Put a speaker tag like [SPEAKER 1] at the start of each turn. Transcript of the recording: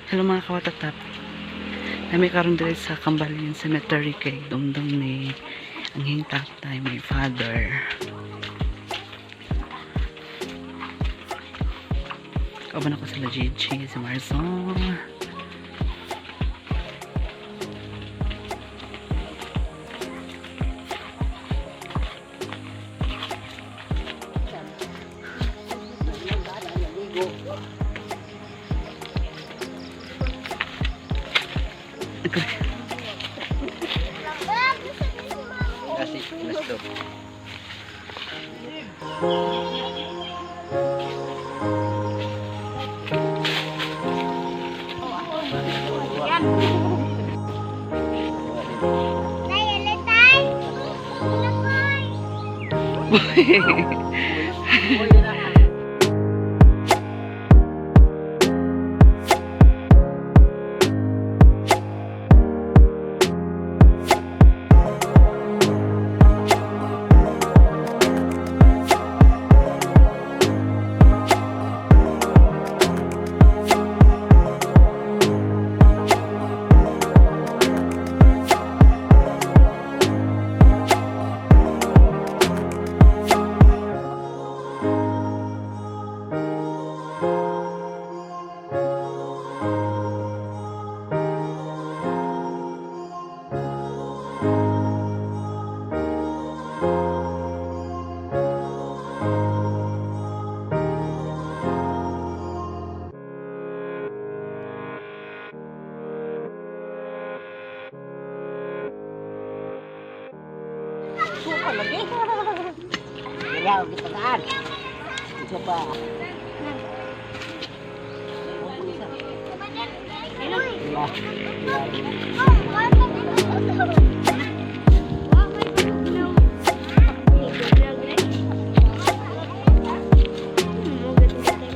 [SPEAKER 1] Hello, mga kawatatap. Naa mi karon diri sa Cambalian Cemetery kay dumdum ni ang tatay, my father. Kauban ako sila Gigi, si Marzong.
[SPEAKER 2] Kasi, let's go. Kaya, gitagaan. Ito pa.